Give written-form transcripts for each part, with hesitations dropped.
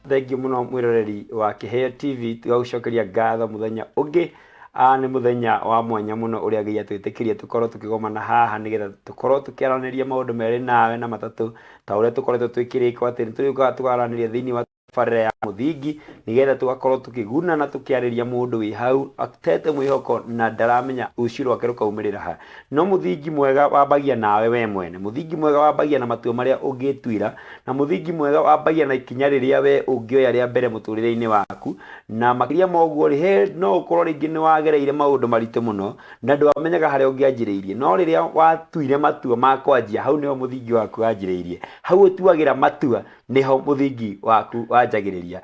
Thengiũ mũno mwĩroreri wa Kĩheo TV, tũgagũcokeria ngatho mũthenya ũngĩ. Nĩ mũthenya wa mwanya mũno ũrĩa Ngai atwĩtĩkĩria tũkorwo tũkĩgomana haha nĩgetha tũkorwo tũkĩaranĩria maũndũ merĩ nawe na matatũ ta ũrĩa tũkoretwo twĩkĩrĩko atĩ nĩ tũrĩũkaga tũkaranĩria thĩinĩ wa tabarĩra ya mũthingi nĩgetha tũgakorwo tũkĩgunana tũkĩarĩria mũndũ wĩ hau atete mwĩhoko na ndaramenya rũciũ rwake rũkaumĩrĩra ha. No mũthingi mwega wambagia nawe we mwene. Mũthingi mwega wambagia na matua marĩa ũngĩtuĩra, na mũthingi mwega wambagia na ikinya rĩrĩa we ũngĩoya rĩa mbere mũtũrĩre-inĩ waku. Na makĩria ma ũguo rĩ, he no ũkorwo rĩngĩ nĩ wagereire maũndũ maritũ mũno, na ndwamenyaga harĩa ũngĩanjĩrĩirie. No rĩrĩa watuire matua ma kwanjia, hau nĩho mũthingi waku wanjĩrĩirie. Hau ũtuagĩra matua, nĩho mũthingi waku wanjagĩrĩria.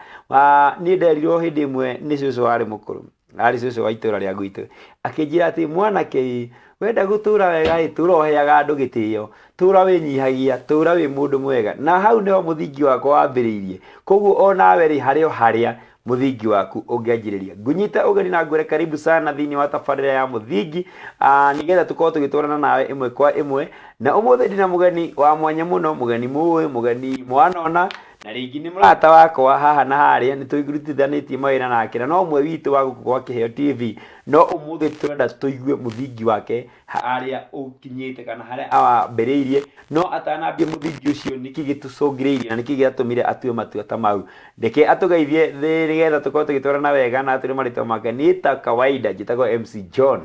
Niĩ nderirwo hĩndĩ ĩmwe nĩ cũcũ warĩ mũkũrũ. Arĩ cũcũ wa itũra rĩa gwitũ akĩnjĩra atĩ mwanake ĩ wenda gũtũra wega ĩ tũra ũheaga andũ gĩtĩo tũra wĩnyihagia tũra wĩ mũndũ mwega na hau nĩho mũthingi wakwa wambĩrĩirie koguo onawe rĩ harĩ o harĩa mũthingi waku ũngĩanjĩrĩria ngũnyite ũgeni na ngwĩre karibu sana thĩinĩ wa tabarĩra ya mũthingi nĩgetha tũkorwo tũgĩtwarana nawe ĩmwe kwa ĩmwe na ũmũthĩ ndĩna mũgeni wa mwanya mũno mũgeni mũĩ mũgeni mwanona Na rĩngĩ nĩ mũrata wakwa haha na harĩa, nĩ tũrutithanĩtie mawĩra nake, na no ũmwe witũ wa gũkũ gwa Kĩheo TV, no ũmũthĩ tũrenda tũigue mũthingi wake harĩa ũkinyĩte kana harĩa awambĩrĩirie, no atanambia mũthingi ũcio nĩkĩ gĩtũcũngĩrĩirie na nĩkĩ gĩatũmire atue matua ta mau. Reke atũgeithie nĩgetha tũkorwo tũgĩtwarana wega na atwĩre marĩtwa make. Niĩ ta kawaida njĩtagwo MC John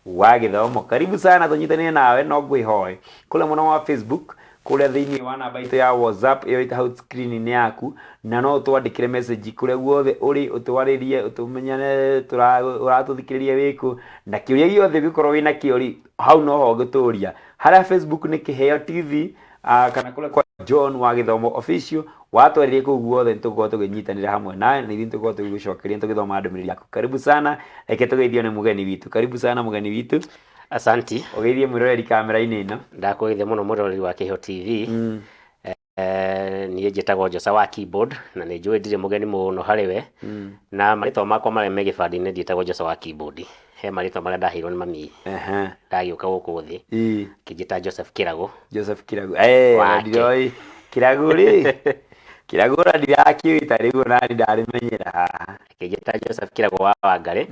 wa Gĩthomo. Karibu sana tũnyitanĩre nawe no ngwĩhoe kũrĩa mwena wa Facebook kũrĩa thĩinĩ wa namba itũ ya WhatsApp ĩyo ĩta hau screen-inĩ yaku na no ũtwandĩkĩre message kũrĩa guothe ũrĩ ũtwarĩrie ũtũmenyane ũratũthikĩrĩria wĩkũ na kĩũria gĩothe ũngĩkorwo wĩna kĩo rĩ hau noho ũngĩtũria harĩa Facebook nĩ Kĩheo TV kana kũrĩa kwa John wa Gĩthomo Official watwarĩria kũu guothe nĩ tũgũkorwo tũkĩnyitanĩra hamwe nawe na ithuĩ nĩ tũgũkorwo tũgĩgũcokeria tũgĩthoma ndũmĩrĩri yaku karibu sana reke tũgeithio nĩ mũgeni witũ karibu sana mũgeni witũ. Asanti. Ũgeithie mwĩroreri kamera-inĩ ĩno. Ndakũgeithia mũno mwĩroreri wa Kĩheo TV. Niĩ njĩtagwo Njoca wa Keyboard na nĩ njũĩ ndirĩ mũgeni mũno harĩ we. Na marĩtwa makwa marĩa me gĩbandĩ-inĩ ndiĩtagwo Njoca wa Keyboard. He marĩtwa marĩa ndaheirwo nĩ mami ndagĩũka gũkũ thĩ. Akĩnjĩta Joseph Kĩragũ. Joseph Kĩragũ. Eh, Wake. ndiroĩ. Kĩragũ rĩ. Kĩragũ ona ndirakĩũĩ ta rĩu ona niĩ ndarĩmenyera haha. Akĩnjĩta Joseph Kĩragũ wa Wangarĩ.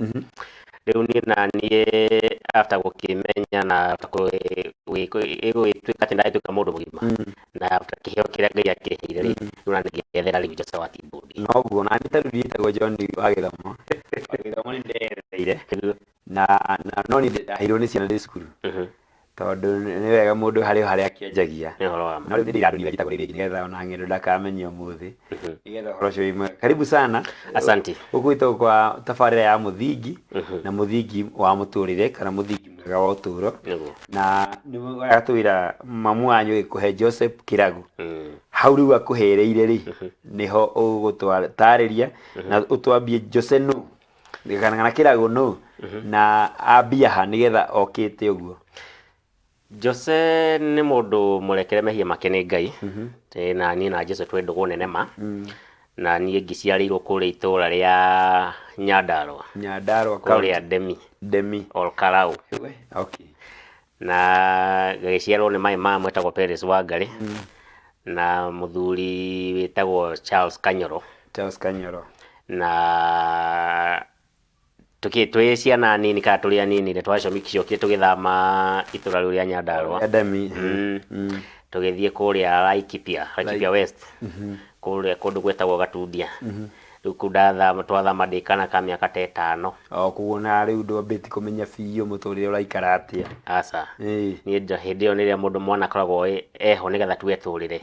Rĩu niĩ naniĩ after gũkĩmenya na after gũgĩtuĩka atĩ ndagĩtuĩka mũndũ mũgima na after kĩheo kĩrĩa Ngai akĩheire rĩ, rĩu naniĩ ngĩethera rĩu Jose wa keyboard. Noguo naniĩ ta rĩu ndiĩtagwo John wa gĩthomo. Wa gĩthomo nĩ ndeyetheire na no niĩ ndaheirwo nĩ ciana ndĩ cukuru. Tondũ nĩ wega mũndũ harĩ o harĩa akĩanjagia. Nĩ ũhoro wa ma. No rĩu nĩ ndĩrandũrire njĩtagwo rĩngĩ nĩgetha ona ng'endo ndakamenye ũmũthĩ. Nĩgetha ũhoro ũcio wĩ mwega. Karibu sana. Asanti. Gũkũ gwitũ kwa tabarĩra ya mũthingi na mũthingi wa mũtũrĩre kana mũthingi mwega wa ũtũro. Nĩguo. Na nĩ agatwĩra mamu wanyu agĩkũhe Joseph Kĩragu. Hau rĩu akũhereire rĩ, nĩho ũgũtũtarĩria na ũtwambie Jose nũ kana kana kĩrago nũ na ambia ha nĩgetha okĩte ũguo. Jose nĩ mũndũ mũrekere mehia make nĩ Ngai. Ĩ, na niĩ na Jesu twĩ ndũgũ nene ma. Na niĩ ngĩciarĩirwo kũrĩa itũũra rĩa Nyandarũa. Nyandarũa Kũrĩa County. Ndemi. Ndemi. Olkarau. We, okay. Na ngagĩciarwo nĩ my mum etagwo Peris Wangarĩ. Na mũthuri wĩtagwo Charles Kanyoro. Charles Kanyoro. Na tũkĩ twĩ ciana nini kana tũrĩ anini nĩ twacokire tũgĩthama itũra rĩu rĩa Nyandarũa. Rĩa Ndemi. Tũgĩthiĩ kũrĩa Laikipia, Laikipia West. Kũrĩa kũndũ gwĩtagwo Gatundia. Rĩu kũu ndathama twathama ndĩ kana ka mĩaka ta ĩtano. O koguo na rĩu ndwambĩtie kũmenya biũ mũtũrĩre ũraikara atĩa. Aca. Ĩĩ. Niĩ hĩndĩ ĩyo nĩrĩa mũndũ mwana akoragwo eho nĩgetha tu etũrĩre.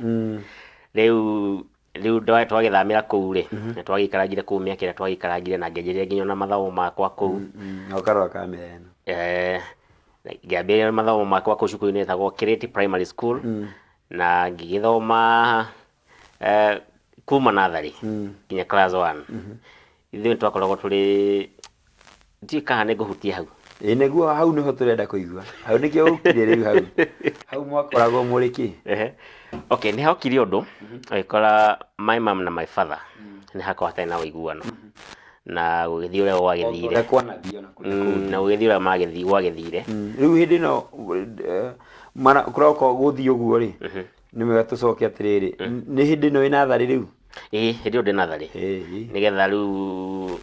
Rĩu rĩu twagĩthamĩra kũu rĩ, nĩ twagĩikarangire kũu mĩaka ĩrĩa twagĩikarangire na ngĩanjĩrĩria nginya ona mathomo makwa kũu. Na ũkarora kamera ĩno. Ngĩambĩrĩria mathomo makwa kũu cukuru-inĩ ĩtagwo Kĩrĩti Primary School, na ngĩgĩthoma kuma natharĩ nginya class one. Ithuĩ nĩ twakoragwo tũrĩ, ndiũĩ kana nĩ ngũhutia hau. Ĩĩ nĩguo hau nĩho tũrenda kũigua. Hau nĩkĩo ũkire rĩu hau. Hau mwakoragwo mũrĩ kĩ? Ehe. Okay, nĩ hokire ũndũ, ũgĩkora my mom na my father nĩ hakoragwo hatarĩ na ũiguano. Na gũgĩthiĩ ũrĩa gwagĩthire. Ũrĩa kwanathiĩ ona kũrĩa kũngĩ. Na gũgĩthiĩ ũrĩa gwagĩthire. Rĩu hĩndĩ ĩno kũroka gũthiĩ ũguo rĩ, nĩ wega tũcoke atĩrĩrĩ, nĩ hĩndĩ ĩno wĩ natharĩ rĩu? Ĩĩ, hĩndĩ ĩyo ndĩ natharĩ. Ĩĩ. Nĩgetha rĩu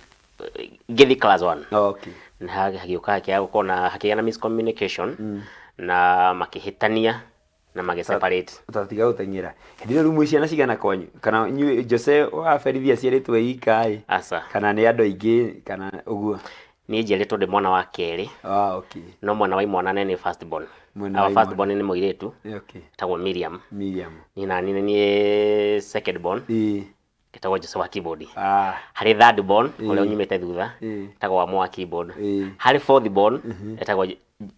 ngĩthiĩ class 1. Okay. Na hagĩũka hakĩaga gũkorwo na hakĩgĩa na miscommunication na makĩhĩtania na magĩ separate. Tatiga gũteng'era. Hĩndĩ ĩyo rĩu mwĩ ciana cigana kwanyu? Kana inyuĩ Jose wa Berithi aciarĩtwo e ika ĩ? Aca. Kana nĩ andũ aingĩ kana ũguo? Niĩ njiarĩtwo ndĩ mwana wa kerĩ. Ah, okay. No mwana wa imwana nĩ first born. Mwena wa Our first imwana. born nĩ mũirĩtu. Okay. Etagwo Miriam. Miriam. Niĩ nani nĩ niĩ second born. Ĩĩ. Etagwo Jose wa keyboard. Ah. Harĩ third born ũrĩa Ĩĩ. ũnyumĩte thutha Ĩĩ. etagwo Wamo wa keyboard. Ĩĩ. Harĩ fourth born etagwo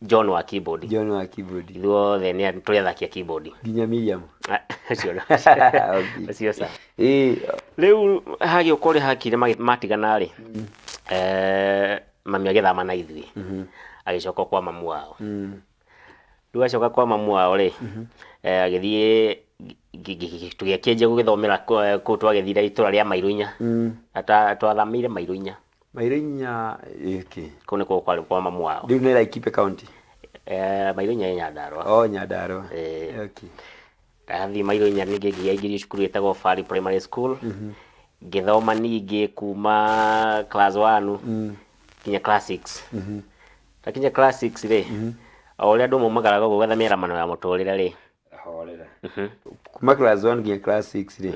John wa keyboard. John wa keyboard. Ithuothe nĩ tũrĩ athaki a keyboard. Nginya Miriam. Ah, ũcio Okay. ũcio ca. Ĩĩ. Rĩu hagĩũka ũrĩa hakire matigana rĩ, mami agĩthama na ithuĩ agĩcoka kwa mamu wao. Rĩu acoka kwa mamu wao rĩ, agĩthiĩ tũgĩkĩanjia gũgĩthomera kũu twagĩthire itũra rĩa Mairũ Inya. Twathamĩire Mairũ Inya. Mairũ Inya, okay. Kũu nĩkuo kwarĩ kwa mamu wao. Rĩu nĩ Laikipia County? Mairũ Inya ĩ Nyandarũa. Oh, Nyandarũa. Okay. Ndathiĩ Mairũ Inya ningĩ ngĩingĩrio cukuru ĩtagwo Fari Primary School. Ngĩthoma ningĩ kuma class 1 nginya class 6. Ndakinya class 6 rĩ, o ũrĩa andũ maumagaraga ũguo gwetha mĩaramano ya mũtũrĩre rĩ. Horera. Kuma class 1 nginya class 6 rĩ,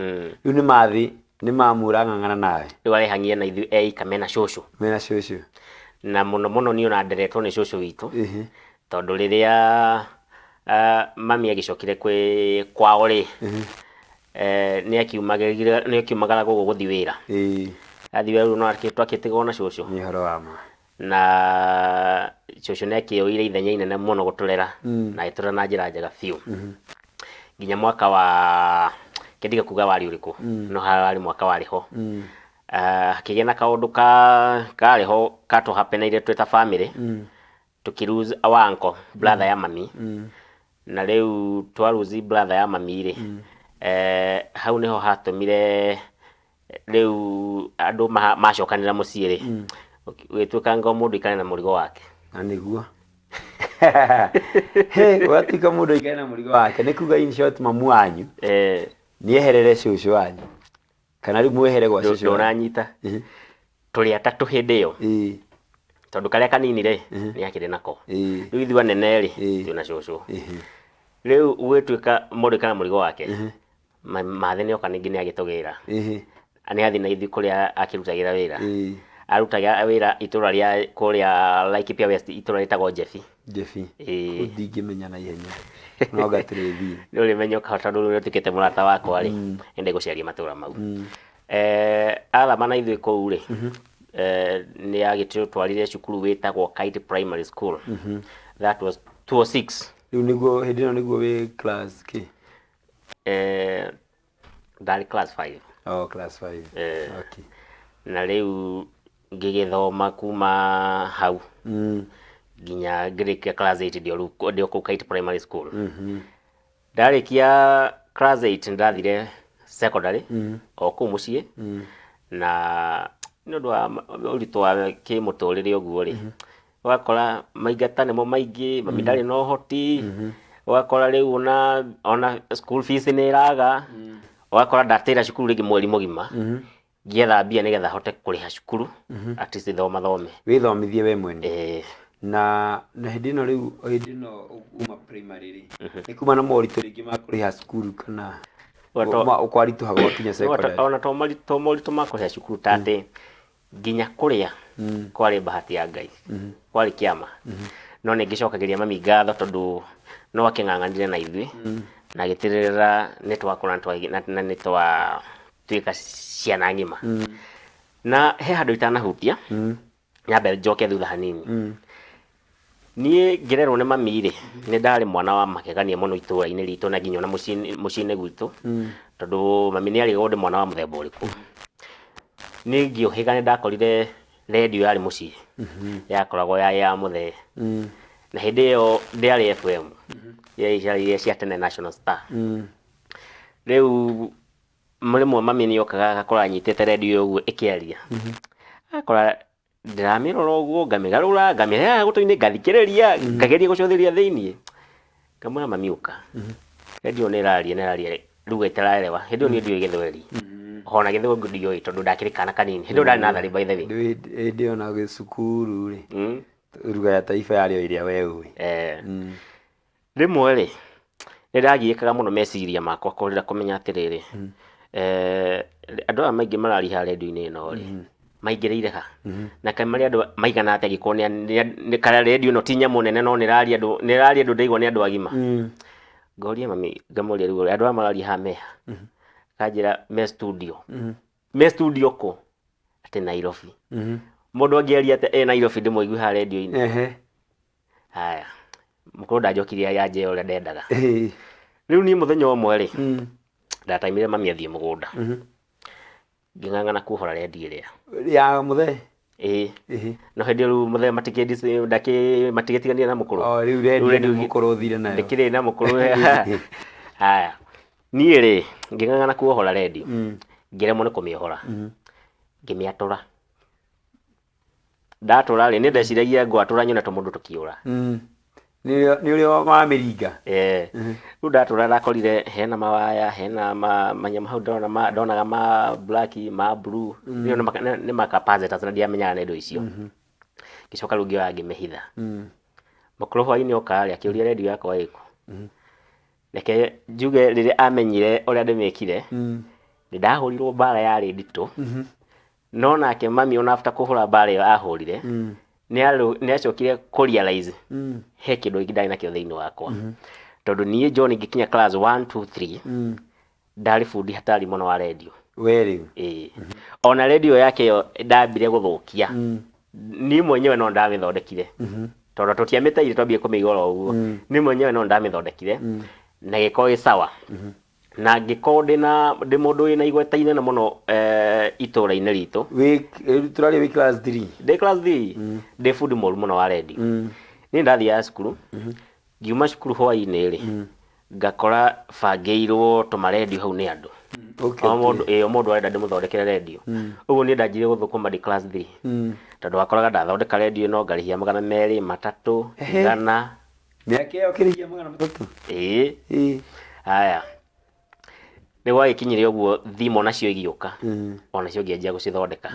rĩu nĩ mathi nĩ mamu ũrang'ang'ana nawe? Rĩu arehang'ia na ithuĩ eika mena cũcũ. Mena cũcũ. Na mũno mũno niĩ ona nderetwo nĩ cũcũ witũ. Tondũ rĩrĩa mami agĩcokire kwĩ kwao rĩ, nĩ akiumagara gũkũ gũthiĩ wĩra. Athiĩ wĩra rĩu no twakĩtigwo na cũcũ. Nĩ ũhoro wa ma. Na cũcũ nĩ akĩoire ithenya inene mũno gũtũrera na agĩtũrera na njĩra njega biũ. Nginya mwaka wa kĩndiga kuga warĩ ũrĩkũ, no harĩ mwaka warĩ ho. Hakĩgĩa na kaũndũ karĩ ho katũhapeneire twĩ ta family. Tũkĩ lose our uncle, brother ya mami. Na rĩu twa lose brother ya mami rĩ, hau nĩho hatũmire rĩu andũ macokanĩra mũciĩ rĩ, gũgĩtuĩka ngo mũndũ aikare na mũrigo wake. Na nĩguo. He, gwatuĩka mũndũ aikare na mũrigo wake. Nĩ kuga in short mamu wanyu nĩeherere cũcũ wanyu. Kana rĩu mwehere gwa cũcũ wanyu. Ndũranyita. Tũrĩ atatũ hĩndĩ ĩyo. Tondũ karĩa kanini rĩ, nĩ akĩrĩ nako. Rĩu ithuĩ anene rĩ, twĩna cũcũ. Rĩu gũgĩtuĩka mũndũ aikare na mũrigo wake. Mathĩ nĩoka ningĩ nĩagĩtũgĩra. Nĩ athiĩ na ithuĩ kũrĩa akĩrutagĩra wĩra. Arutaga wĩra itũra rĩa kũrĩa Laikipia West, itũra rĩtagwo Njebi. Njebi. Kũu ndingĩmenya na ihenya. No anga tũrĩthiĩ. Nĩ ũrĩmenya ũkahota tondũ rĩu ũtuĩkĩte mũrata wakwa rĩ, nĩndĩgũceria matũra mau. Athama na ithuĩ kũu rĩ, nĩ agĩtũtwarire cukuru wĩtagwo Kite Primary School. That was 206. Rĩu nĩguo hĩndĩ ĩno nĩguo wĩ class kĩ? Ndarĩ class 5. Oh, class 5. Okay. Na rĩu ngĩgĩthoma kuma hau nginya ngĩrĩkia class 8 ndĩ o kũu Kite Primary School. Ndarĩkia class 8 nĩndathire secondary o kũu mũciĩ na nĩ ũndũ wa ũritũ wa kĩmũtũrĩre ũguo rĩ, ũgakora maingata nĩmo maingĩ, mami ndarĩ na ũhoti, ũgakora rĩu ona school fees nĩ ĩraga, ũgakora ndatĩra cukuru rĩngĩ mweri mũgima ngĩetha mbia nĩgetha hote kũrĩha cukuru at least thoma thome. Wĩthomithie we mwene. Na hĩndĩ ĩno rĩu hĩndĩ ĩno uma primary rĩ, nĩ kuma na moritũ rĩngĩ ma kũrĩha cukuru kana kwaritũha gwakinya secondary? Ona to moritũ ma kũrĩha cukuru ta atĩ nginya kũrĩa kwarĩ bahati ya Ngai, kwarĩ kĩama. No nĩ ngĩcokagĩria mami ngatho tondũ no akĩng'ang'anire na ithuĩ na agĩtigĩrĩra nĩ twakũra na nĩ twatuĩka ciana ng'ima. Na he handũ itanahutia, nyambe njoke thutha hanini. Niĩ ngĩrerwo nĩ mami rĩ, nĩ ndarĩ mwana wa magegania mũno itũra-inĩ ritũ na nginya ona mũciĩ-inĩ gwitũ, tondũ mami nĩ arigagwo ndĩ mwana wa mũthemba ũrĩkũ. Niĩ ngĩũhĩga nĩ ndakorire redio yarĩ mũciĩ, yakoragwo ya mũthee. Na hĩndĩ ĩyo ndĩarĩ FM, iria cia tene National Star. Rĩu rĩmwe mami nĩ okaga agakora anyitĩte redio ũguo ĩkĩaria. Agakora ndĩramĩrora ũguo, ngamĩgarũra, ngamĩrehaga gũtũ-inĩ, ngathikĩrĩria, ngageria gũcũthĩrĩria thĩiniĩ. Ngamwĩra mami ũka. Redio nĩ ĩraria, nĩ ĩraria lugha itaraelewa. Hĩndĩ ĩyo niĩ ndiũĩ gĩthweri. Ona gĩthũngũ ndioĩ tondũ ndakĩrĩ kana kanini. Hĩndĩ ĩyo ndarĩ natharĩ by the way. Rĩu hĩndĩ ĩyo na cukuru rĩ, lugha ya taifa yarĩ o ĩrĩa we ũĩ. Rĩmwe rĩ, nĩ ndagiĩkaga mũno meciria makwa kũrĩra kũmenya atĩrĩrĩ, andũ aya maingĩ mararia haha rendio-inĩ ĩno rĩ, maingĩrĩire ha? Na kaĩ marĩ andũ maigana atĩa angĩkorwo nĩ kana rendio ĩno ti nyamũ nene no nĩ ĩraria andũ, nĩ ĩraria andũ ndĩraigua nĩ andũ agima. Ngoria mami, ngamũria rĩu andũ aya mararia haha me ha? Akanjĩra me studio. Me studio kũ? Atĩ Nairobi. Mũndũ angĩaria atĩa e Nairobi ndĩmũigue haha rendio-inĩ? Haya, mũkũrũ ndanjokirie anja ĩyo ũrĩa ndendaga. Rĩu niĩ mũthenya ũmwe rĩ, ndataimire mami athiĩ mũgũnda. Ngĩng'ang'ana kuohora rendio ĩrĩa. Ya mũthee? Ĩĩ. No hĩndĩ ĩyo rĩu mũthee matigĩtiganire na mũkũrũ. O rĩu rendio nĩ mũkũrũ ũthire nayo. Ndĩkĩrĩ na mũkũrũ. Haya, niĩ rĩ, ngĩng'ang'ana kuohora rendio. Ngĩremwo nĩ kũmĩohora. Ngĩmĩatũra. Ndatũra rĩ, nĩ ndeciragia ngwatũra nyone tũmũndũ tũkĩũra. Nĩ ũrĩa wamĩringa? Ĩĩ. Rĩu ndatũra ndakorire hena mawaya, hena manyamũ hau ndĩrona ndonaga ma black, ma blue. Rĩu nĩ ma capacitors na ndiamenyaga nĩ indo icio. Ngĩcoka rĩu ngĩoya ngĩmĩhitha. Mũkũrũ hwainĩ oka rĩ, akĩũria rendio yakwa ĩkũ. Reke njuge rĩrĩa amenyire ũrĩa ndĩmĩkire, nĩ ndahũrirwo mbara yarĩ nditũ. No nake mami ona after kũhũra mbara ĩyo ahũrire, nĩ acokire kũ realize he kĩndũ gĩkĩ ndarĩ nakĩo thĩinĩ wakwa. Tondũ niĩ John ngĩkinya class 1 2 3, ndarĩ bundi hatari mũno wa rendio. We rĩu? Ĩĩ. Ona rendio yake ĩyo ndambire gũthũkia, niĩ mwenyewe no ndamĩthondekire. Tondũ tũtiamĩteire twambire kũmĩiga oro ũguo. Niĩ mwenyewe no ndamĩthondekire na ĩgĩkorwo ĩ sawa. Na ngĩkorwo ndĩna ndĩ mũndũ wĩna igweta inene mũno itũra-inĩ ritũ. Wĩ tũraria wĩ class 3? Ndĩ class 3, ndĩ bundi mũru mũno wa rendio. Niĩ ndathiaga cukuru, ngiuma cukuru hwainĩ rĩ, ngakora bangĩirwo tũmarendio hau nĩ andũ. O mũndũ, ĩĩ, o mũndũ arenda ndĩmũthondekere rendio. Ũguo niĩ ndanjirie gũthũkũma ndĩ class 3. Tondũ wakoraga ndathondeka rendio ĩno ngarĩhia 200, 300, 100. Mĩaka ĩyo ũkĩrĩhia 300? Ĩĩ. Haya. Nĩ gwagĩkinyire ũguo thimũ nacio igĩũka. Onacio ngĩanjia gũcithondeka.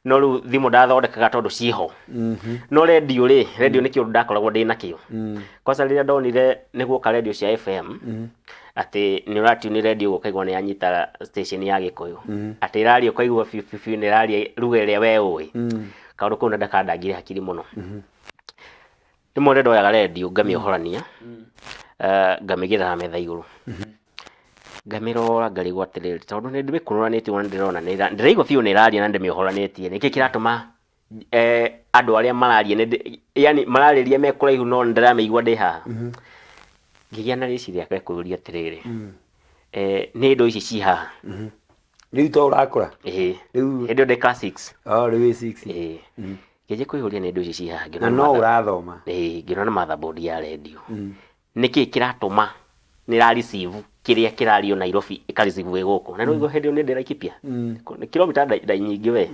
No rĩu thimũ ndathondekaga tondũ ciĩho. No rendio rĩ, rendio nĩ kĩũndũ ndakoragwo ndĩ nakĩo. Kwanza rĩrĩa ndonire nĩ guoka rendio cia FM, atĩ nĩ ũratiuni rendio ũguo ũkaigua nĩ yanyita station ya Gĩkũyũ. Atĩ ĩraria ũkaigua biũ biũ biũ nĩ ĩraria lugha ĩrĩa we ũĩ. Kaũndũ kau nĩ kandangire hakiri mũno. Rĩmwe nĩ ndoyaga rendio ngamĩohorania, ngamĩigĩrĩra metha igũrũ. Ngamĩrora ngarigwo atĩrĩrĩ, tondũ nĩ ndĩmĩkunũranĩtie ũguo nĩ ndĩrona nĩ ndĩraigua biũ nĩ ĩraria na ndĩmĩohoranĩtie, nĩkĩ kĩratũma andũ arĩa mararia yaani mararĩria me kũraihu no nĩ ndĩramĩigua ndĩ haha? Ngĩgĩa na rĩciria rĩa kwĩyũria atĩrĩrĩ, nĩ indo ici ciĩ haha? Rĩu to ũrakũra? Ĩĩ. Rĩu Hĩndĩ ĩyo ndĩ class 6. Oh, rĩu wĩ 6. Ĩĩ. Ngĩanjia kwĩyũria nĩ indo ici ciĩ haha. Na no ũrathoma? Ĩĩ, ngĩona nĩ motherboard ya rendio. Nĩkĩ kĩratũma nĩ ĩra receive kĩrĩa kĩrario Nairobi ĩka receive ĩ gũkũ? Na nĩ ũraigua hĩndĩ ĩyo nĩ ndĩ Laikipia? Nĩ kilomita nyingĩ we.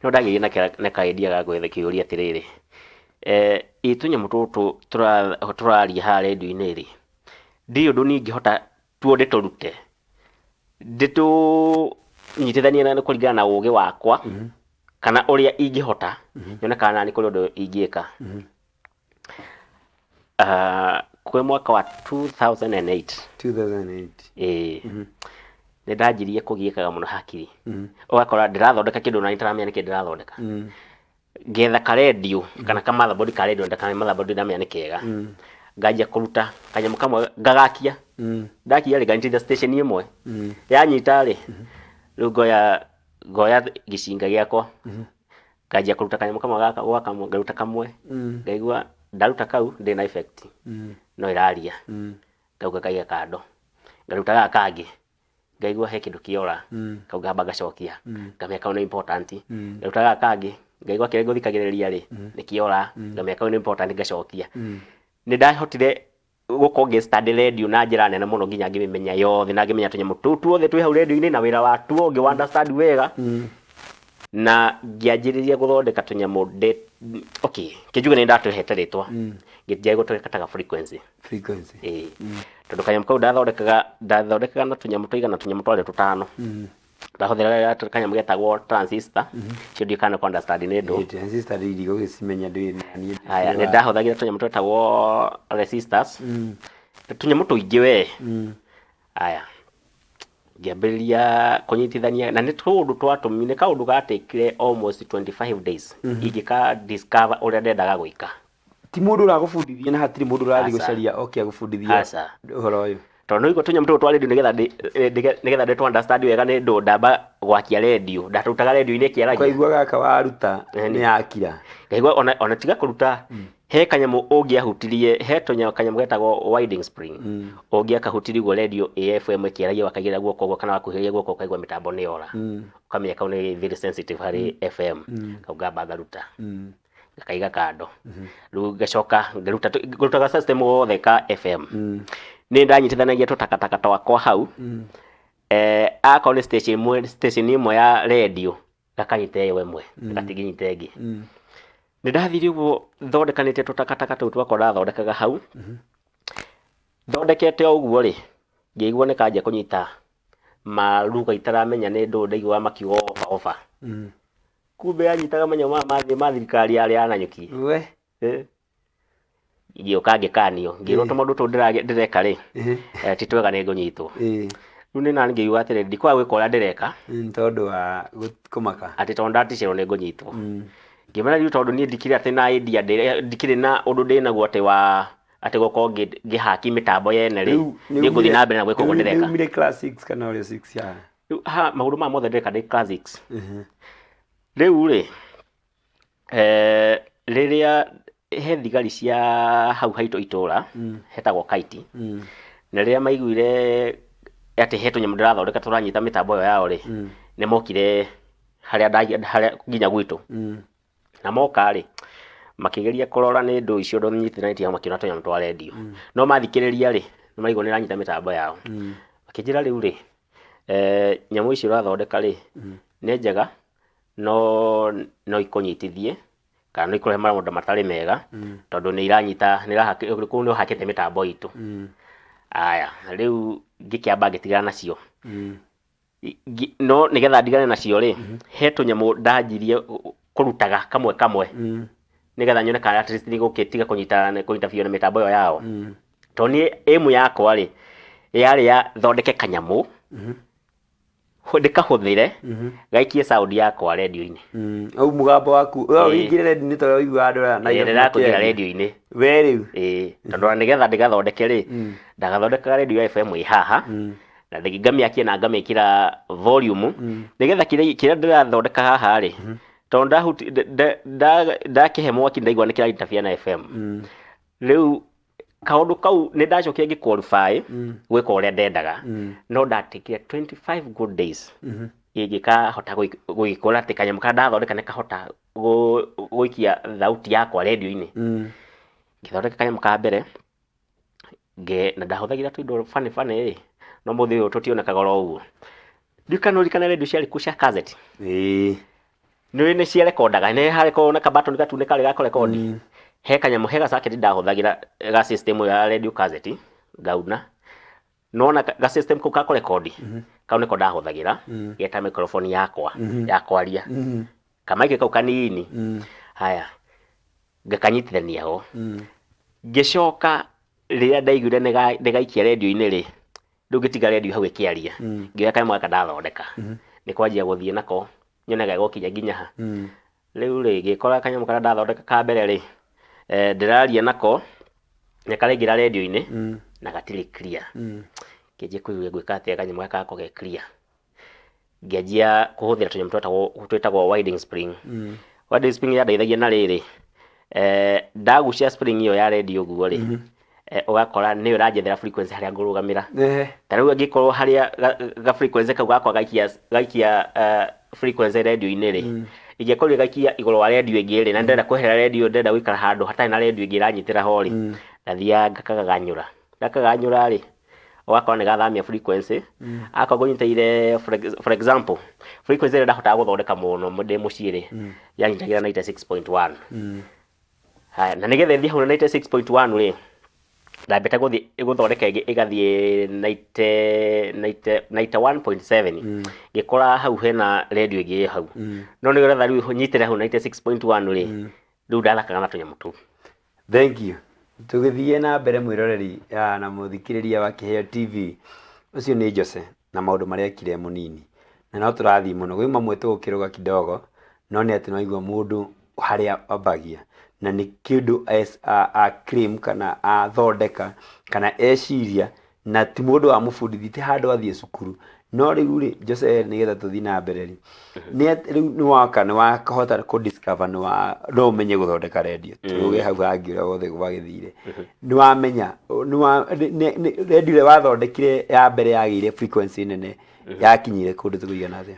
No ndagĩire na ka idea ga gwetha kĩũria atĩrĩrĩ, ĩ tũnyamũ tũtũ tũraria haha rendio-inĩ rĩ, ndirĩ ũndũ niĩ ingĩhota tuo ndĩtũrute, ndĩtũnyitithanie na kũringana na ũgĩ wakwa, kana ũrĩa ingĩhota, nyone kana nĩ kũrĩ ũndũ ingĩka. Kwĩ mwaka wa 2008. 2008. Ĩĩ. Nĩ ndanjirie kũgiĩkaga mũno hakiri. Ũgakora ndĩrathondeka kĩndũ na nĩtaramenya nĩkĩ ndĩrathondeka. Ngetha karendio kana ka motherboard ka rendio kana motherboard ndamenya nĩ kega. Nganjia kũruta kanyamũ kamwe ngagakia. Ndakia rĩ, nganyitithia station ĩmwe. Yanyita rĩ, rĩu ngoya ngoya gĩcinga gĩakwa. Nganjia kũruta kanyamũ kamwe gaka gwa kamwe, ngaruta kamwe. Ngaigua ndaruta kau ndĩ na effect. No ĩraria. Kau ngakaiga kando. Ngaruta gaka kangĩ. Ngaigua he kĩndũ kĩora. Kau ngamba ngacokia. Ngamenya kau nĩ important. Ngaruta gaka kangĩ. Ngaigua kĩrĩa ngũthikagĩrĩria rĩ, nĩ kĩora. Ngamenya kau nĩ important ngacokia. Nĩ ndahotire gũkorwo ngĩ study radio na njĩra nene mũno nginya ngĩmĩmenya yothe na ngĩmenya tũnyamũ tũu tuothe twĩ hau radio-inĩ na wĩra watuo ngĩ understand wega. Na ngĩanjĩrĩria gũthondeka tũnyamũ ndĩ okay, kĩnjuge nĩ ndatũhete rĩtwa. Ngĩanjia gũtwĩtaga frequency. Frequency. Ĩĩ. Tondũ kanyamũ kau ndathondekaga ndathondekaga na tũnyamũ tũigana tũnyamũ twarĩ tũtano. Ndahũthĩraga kanyamũ getagwo transistor, cio ndiũĩ kana nĩ understand nĩ ndũ. Ĩ, transistor rĩu ndigũgĩcimenya ndũĩ na niĩ Haya, ndikĩrĩ nĩ wa- ndahũthagĩra tũnyamũ twetagwo resistors, tũnyamũ tũingĩ we. Haya, ngĩambĩrĩria kũnyitithania na nĩ tũũndũ twatũmi nĩ kaũndũ gatekire almost 25 days ingĩka discover ũrĩa ndendaga gwĩka. Ti mũndũ ũragũbundithia na hatirĩ mũndũ ũrathiĩ Aca. gũcaria oke agũbundithie Aca. ũhoro ũyũ. Tondũ nĩ ũigua tũnyamũ tũtũ twa radio nĩgetha nĩgetha ndĩ tũ understand wega nĩ ndũ ndamba gwakia radio, ndatũrutaga radio-inĩ ĩkĩaragia. Ũkaigua gaka waruta nĩ yakira. Ngaigua ona tiga kũruta, he kanyamũ ũngĩahutirie, he kanyamũ getagwo winding spring, ũngĩakahutirie ũguo radio ĩ FM ĩkĩaragia wakaigĩrĩra guoko ũguo kana wakuhĩrĩria guoko ũkaigua mĩtambo nĩ yora. Ũkamenya kau nĩ very sensitive harĩ FM, kau ngamba ngaruta. Ngakaiga kando. Rĩu ngacoka ngaruta ngĩrutaga system gothe ka FM. Nĩ ndanyitithanagia tũtakataka twakwa hau. Akorwo nĩ station ĩmwe, station ĩmwe ya radio gakanyita ĩyo ĩmwe, gatingĩnyita ĩngĩ. Nĩ ndathire ũguo thondekanĩtie tũtakataka tũu twakwa ndathondekaga hau. Thondekete o ũguo rĩ, ngĩigua nĩ kanjia kũnyita maruga itaramenya nĩ ndũ, ndaiguaga makiuga oba oba. Kumbe yanyitaga manyamũ maya ma thirikari yarĩ ya Nanyuki. We. Ngĩũka ngĩkanio, ngĩrwo tũmaũndũ tũu ndĩreka rĩ, ti twega nĩ ngũnyitwo. Rĩu nĩ nani ngĩigua atĩrĩrĩ, ndikwaga gwĩka ũrĩa ndĩreka. Nĩ tondũ wa kũmaka. Atĩ tondũ ndaticĩrwo nĩ ngũnyitwo. Ngĩmera rĩu tondũ niĩ ndikĩrĩ atĩ na idea, ndikĩrĩ na ũndũ ndĩnaguo atĩ wa atĩ gũkorwo ngĩhaki mĩtambo yene rĩ, niĩ ngũthiĩ na mbere na gwĩka ũguo ndĩreka. Rĩu umire class 6 kana ũrĩ 6 ya? Rĩu haha maũndũ maya mothe ndĩreka ndĩ class 6. Rĩu rĩ, rĩrĩa he thigari cia hau haitũ itũra, hetagwo Kaiti, na rĩrĩa maiguire atĩ he tũnyamũ ndĩrathondeka tũranyita mĩtambo ĩyo yao rĩ, nĩ mokire harĩa harĩa nginya gwitũ. Na moka rĩ, makĩgeria kũrora nĩ ndũ icio ũndũ nyitithanĩtie hau makĩona tũnyamũ twa rendio. No mathikĩrĩria rĩ, nĩ maigua nĩ ĩranyita mĩtambo yao. Makĩnjĩra rĩu rĩ, nyamũ ici ũrathondeka rĩ, nĩ njega, no no ikũnyitithie, kana no ikũrehe maũndũ matarĩ mega, tondũ nĩ iranyita, nĩ kũu nĩ ũhakĩte mĩtambo itũ. Aya, rĩu ngĩkĩamba ngĩtigana nacio. No nĩgetha ndigane nacio rĩ, he tũnyamũ ndanjirie kũrutaga kamwe kamwe, nĩgetha nyone kana at least nĩ gũgĩtiga kũnyita biũ na mĩtambo ĩyo yao. Tondũ niĩ aim yakwa rĩ, yarĩ ya thondeke kanyamũ, ndĩkahũthĩre, gaikie sound yakwa radio-inĩ. Au mũgambo waku, we ũingĩre radio-inĩ tondũ ũiguaga andũ aya na Ĩĩ, ndĩraga kũingĩra radio-inĩ. We rĩu. Ĩĩ, tondũ ona nĩgetha ndĩgathondeke rĩ, ndagathondekaga radio ya FM ĩ haha, na ngamĩakia na ngamĩkĩra volume, nĩgetha kĩrĩa ndĩrathondeka haha rĩ, tondũ ndakĩhe mwaki ndaigua nĩ kĩra interfere na FM. Rĩu kaũndũ kau nĩ ndacokire ngĩ qualify gwĩka ũrĩa ndendaga, no ndatekire 25 good days ingĩkahota gũgĩkora atĩ kanyamũ karĩa ndathondeka nĩ kahota gũikia thauti yakwa radio-inĩ. Ngĩthondeka kanyamũ ka mbere, na ndahũthagĩra tũindo funny funny ĩ, no mũthĩ ũyũ tũtionekaga oro ũguo. Ndiũĩ kana ũririkane radio ciarĩ kuo cia cassette? Ĩĩ. Nĩ nĩ ciarekondaga, nĩ harĩ na kabatoni gatune karĩ ga kũrekondi. He kanyamũ, he ga circuit ndahũthagĩra ga system ĩyo ya radio cassette, ngauna. Nĩwona ga system kau ga kũrekondi, kau nĩko ndahũthagĩra, geta microphone yakwa ya kwaria. Kamaiki kau kanini. Haya, ngakanyitithania ho. Ngĩcoka rĩrĩa ndaiguire nĩ gaikia radio-inĩ rĩ, rĩu ngĩtiga radio hau ĩkĩaria. Ngĩoya kanyamũ gaka ndathondeka. Nĩ kwanjia gũthiĩ nako nyone gegũkinya nginya ha. Rĩu rĩ, ngĩkora kanyamũ karĩa ndathondeka ka mbere rĩ, ndĩraria nako, nĩ karaingĩra radio-inĩ, na gatirĩ clear. Ngĩanjia kũigua ngwĩka atĩa kanyamũ gaka gakorwo ge clear. Ngĩanjia kũhũthĩra tũnyamũ twĩtagwo winding spring. Winding spring yandeithagia na rĩrĩ, ndagucia spring ĩyo ya radio ũguo rĩ, ũgakora nĩyo ĩranjethera frequency harĩa ngũrũgamĩra. Ta rĩu angĩkorwo harĩa ga frequency kau gakwa gaikia frequency radio-inĩ rĩ, ingĩakorire gaikia igũrũ wa radio ĩngĩ rĩ, na ndĩrenda kweherera radio, ndĩrenda gũikara handũ hatarĩ na radio ĩngĩ ĩranyitĩra ho rĩ, ndathiaga ngakagaganyũra. Ndakagaganyũra rĩ, ũgakora nĩ gathamia frequency. Akorwo ngũnyitĩire for example, frequency ĩrĩa ndahotaga gũthondeka mũno ndĩ mũciĩ rĩ, yanyitagĩra 96.1. Haya, na nĩgetha ĩthiĩ hau na 96.1 rĩ, Ndambĩte gũthiĩ gũthondeka ĩngĩ ĩgathiĩ 90 90 91.7, ngĩkora hau hena radio ĩngĩ ĩ hau, no nĩgetha rĩu nyitĩre hau 96.1 rĩ, rĩu ndathakaga na tũnyamũ tũu. Thank you. Tũgĩthiĩ na mbere, mwĩroreri na mũthikĩrĩria wa Kĩheo TV, ũcio nĩ Jose na maũndũ marĩa ekire mũnini. Na no tũrathiĩ mũno, gwĩ mamwe tũgũkĩrũga kidogo, no nĩ atĩ nĩwaigua mũndũ harĩa ambagia na nĩ kĩndũ a claim kana athondeka kana eciria, na ti mũndũ wamũbundithia, ti handũ athiĩ cukuru. No rĩu rĩ, Jose, nĩgetha tũthiĩ na mbere rĩ, nĩ atĩ rĩu nĩ waka nĩ wakahota kũ discover nĩ wa no ũmenye gũthondeka rendio. Tũrũge hau hangĩ ũrĩa wothe gwagĩthire. Nĩ wamenya nĩ wa rendio ĩrĩa wathondekire ya mbere yagĩire frequency nene yakinyire kũndũ tũkũigana atĩa?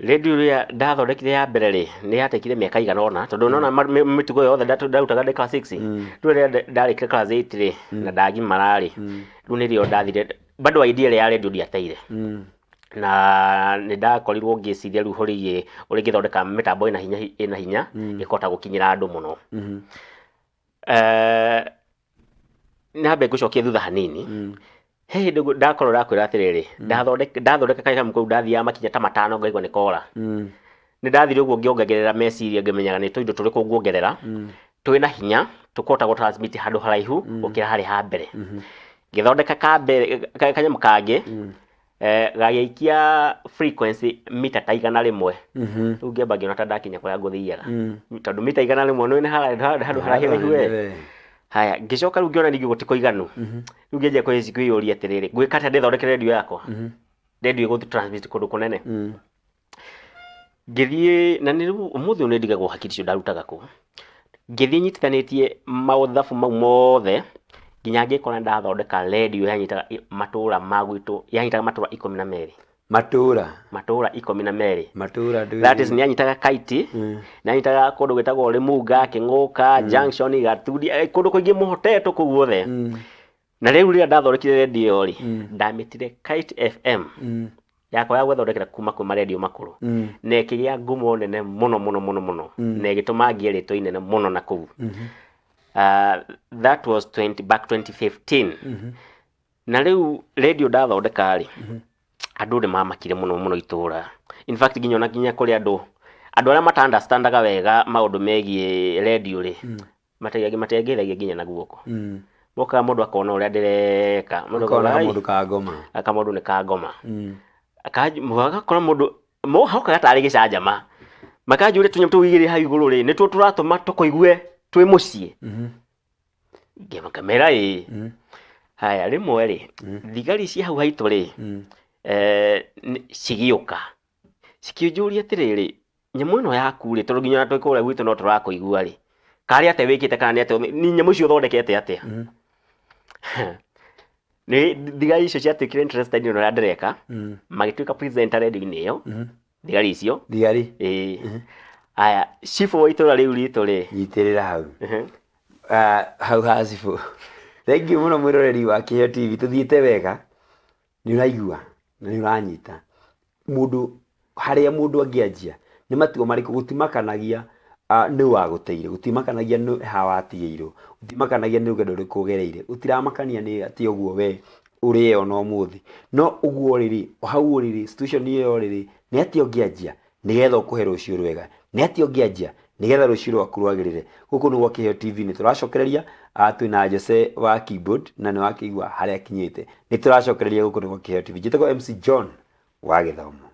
Rĩndiũ ĩrĩa ndathondekire ya mbere rĩ, nĩ yatekire mĩaka igana ũna, tondũ nona mĩtugo yothe ndarutaga ndĩ class 6. Rĩu rĩrĩa ndarĩkire class 8 rĩ, na ndagimara rĩ, rĩu nĩrĩo ndathire, bado idea ĩrĩa ya rĩndiũ ndiateire. Na nĩ ndakorirwo ngĩciria rĩu ũrĩa ũrĩa ingĩthondeka mĩtambo ĩna hinya ĩkũhota gũkinyĩra andũ mũno. Nyambe ngũcokie thutha hanini. He hĩndĩ ndakorwo ndakwĩra atĩrĩrĩ, ndathondeka kanyamũ kau, ndathiaga makinya ta 5 ngaigua nĩ kora. Nĩ ndathire ũguo ngĩongagĩrĩra meciria, ngĩmenyaga nĩ tũindo tũrĩkũ nguongerera twĩna hinya tũkũhota gũ transmit handũ haraihu gũkĩra harĩa ha mbere. Ngĩthondeka ka mbere kanyamũ kangĩ gagĩikia frequency mita ta 100. Rĩu ngĩamba ngĩona ta ndakinya kũrĩa ngũthiaga, tondũ mita 100 nĩ handũ haraihu we. Haya, ngĩcoka rĩu ngĩona ningĩ gũtikũiganu. Rĩu ngĩanjia kwĩyũria atĩrĩrĩ, ngwĩka atĩa ndĩthondekere rendio yakwa, rendio ĩgũthiĩ transmit kũndũ kũnene? Ngĩthiĩ na nĩ rĩu ũmũthĩ ũyũ nĩ ndigagwo hakiri icio ndarutaga kũ. Ngĩthiĩ nyitithanĩtie maũthabu mau mothe nginya ngĩkora ndathondeka rendio yanyitaga matũra ma gwitũ, yanyitaga matũra 12. Matũra? Matũra 12. Matũra ndũĩ? That is, nĩ yanyitaga Kaiti, nĩ yanyitaga kũndũ gwĩtagwo Rĩmunga, Kĩng'ũka Junction, Gatundi, kũndũ kũingĩ mũhotetwo kũu guothe. Na rĩu rĩrĩa ndathondekire rendio ĩyo rĩ, ndamĩtire Kite FM yakwa ya gwĩthondekera kuma kwĩ marendio makũrũ, na ĩkĩgĩa ngumo nene mũno mũno mũno mũno, na ĩgĩtũma ngĩe rĩtwa inene mũno na kũu. That was 20, back 2015. Na rĩu rendio ndathondeka rĩ, andũ nĩ mamakire mũno mũno itũra. In fact, nginya ona nginya kũrĩ andũ arĩa mata understandaga wega maũndũ megiĩ rendio rĩ, matiangeithagia nginya na guoko. Mokaga mũndũ akona ũrĩa ndĩreka, mũndũ Ũkona akauga, "Ai, kamũndũ ka ngoma." Kamũndũ nĩ ka ngoma. Agakora mũndũ hokaga tarĩ gĩcanjama, makanjũria, tũnyamũ tũu igĩrĩ hau igũrũ rĩ, nĩtuo tũratũma tũkũigue twĩ mũciĩ? Ngĩkamera ĩĩ. Haya, rĩmwe rĩ, thigari cia hau haitũ rĩ, cigĩũka cikĩnjũria atĩrĩrĩ, nyamũ ĩno yaku rĩ, tondũ nginya ona twĩ kũrĩa gwitũ no tũrakũigua rĩ, karĩ atĩa wĩkĩte, kana nĩ atĩa, nĩ nyamũ icio ũthondekete atĩa? Nĩ thigari icio ciatuĩkire interested nĩ ũrĩa ndĩreka, magĩtuĩka presenter radio-inĩ ĩyo, thigari icio. Thigari? Ĩĩ. Aya, cibũ wa itũra rĩu ritũ rĩ. Nyitĩrĩra hau. Ah, hau ha cibũ. Thank you mũno, mwĩroreri wa Kĩheo TV. Tũthiĩte wega, nĩ ũraigua na nĩ ũranyita mũndũ harĩa mũndũ angĩanjia, nĩ matua marĩkũ. Gũtimakanagia nĩ wagũteire, gũtimakanagia nĩ ha watigĩirwo, gũtimakanagia nĩ rũgendo rũrĩkũ ũgereire, gũtiramakania nĩ atĩ ũguo we ũrĩona ũmũthĩ no ũguo rĩrĩ hau ũrĩrĩ situation ĩyo rĩrĩ, nĩ atĩa ũngĩanjia nĩgetha ũkũhe rũciũ rwega, nĩ atĩa ũngĩanjia nĩgetha rũciũ rwaku rwagĩrĩre. Gũkũ nĩ gwa Kĩheo TV, nĩ tũracokereria. Twĩna Jose wa keyboard na nĩ wakĩigua harĩa akinyĩte. Nĩ tũracokereria. Gũkũ nĩ gwa Kĩheo TV, njĩtagwo MC John wa Gĩthomo.